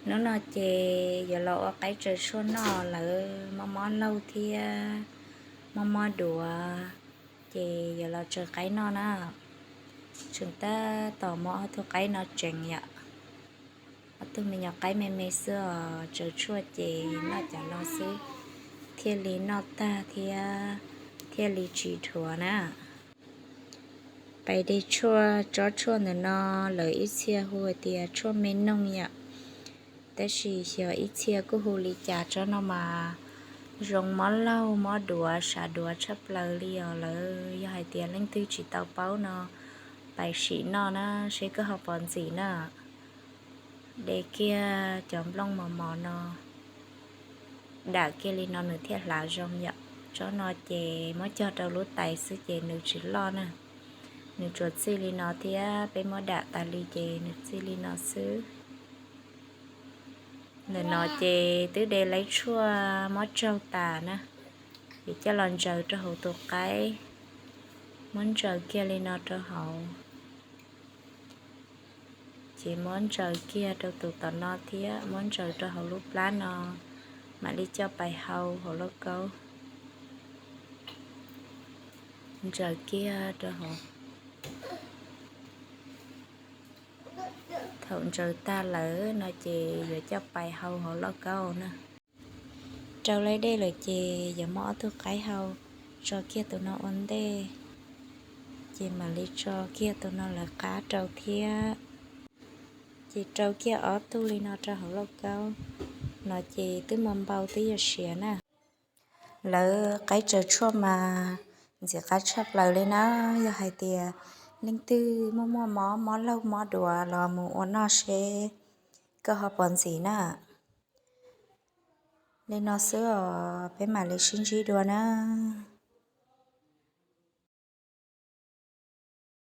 Hnub no ces yuav los ua qaib tsaws tshuaj noj, lawv mob mob laug thiab mob mob duav, ces yuav los tsaws qaib noj na. Tseem tab tom muab ob tug qaib no tseev yom. Ob tug me nyuam qaib me me xwb os, tsaws tshuaj ces noj cov no xwb, thiaj li noj tag thiab thiaj li tsis dhuav na. Pais de tshuaj, tsob tshuaj ntawm no lawv ib txhia hu hais tias tshuaj me noog yom, tab sis xyov ib txhia kuj hu li cas. Tsob no mas zoo mob laug mob duav, sav duav tshaj plaws li os. Lawv yog hais tias leej twg tsis tau paub no, pais sim noj na, seb koj ho pom ntxim na. De kiag cov nplooj mos mos no, dam kiag li no nws thiaj hlav zoo yom. Tsob no ces muab cog rau lub tais xwb ces nws tsis loj na, nws tsuas txij li no thiab, peb muab dam tas li ces nws txij li no xwb. Ntawm no ces twb de laib tshuaj muab tsaug tas na, ces coj los ntsaws rau hauv tus qaib, muab ntsaws kiag li no rau hauv. Ces muab ntsaws kiag rau tus tom no thiab muab ntsaws rau hauv lub plab no, mam li coj pais hau hauv lauj kaub. Ntsaws kiag rau hauv. Thaum ntsaws tag lawm no ces yuav coj pais hau hauv lauj kaub na. Rau laib dej lawm ces yuav muab ob tug qaib hau, tso kiag tus no ua ntej, ces mam li tso kiag tus no lawv qab rau thiab. Ces rau kiag ob tug li no rau hauv lauj kaub no ces twb muaj npau twb yuav siav na. Lawv qaib tsaws tshuaj mas ntxim qab tshaj plaws li na. Yog hais tias leej twg muaj muaj mob, mob laug mob duav los mus ua noj seb koj ho pom ntxim na. Li no xwb os, peb mam li sib ntsib dua na.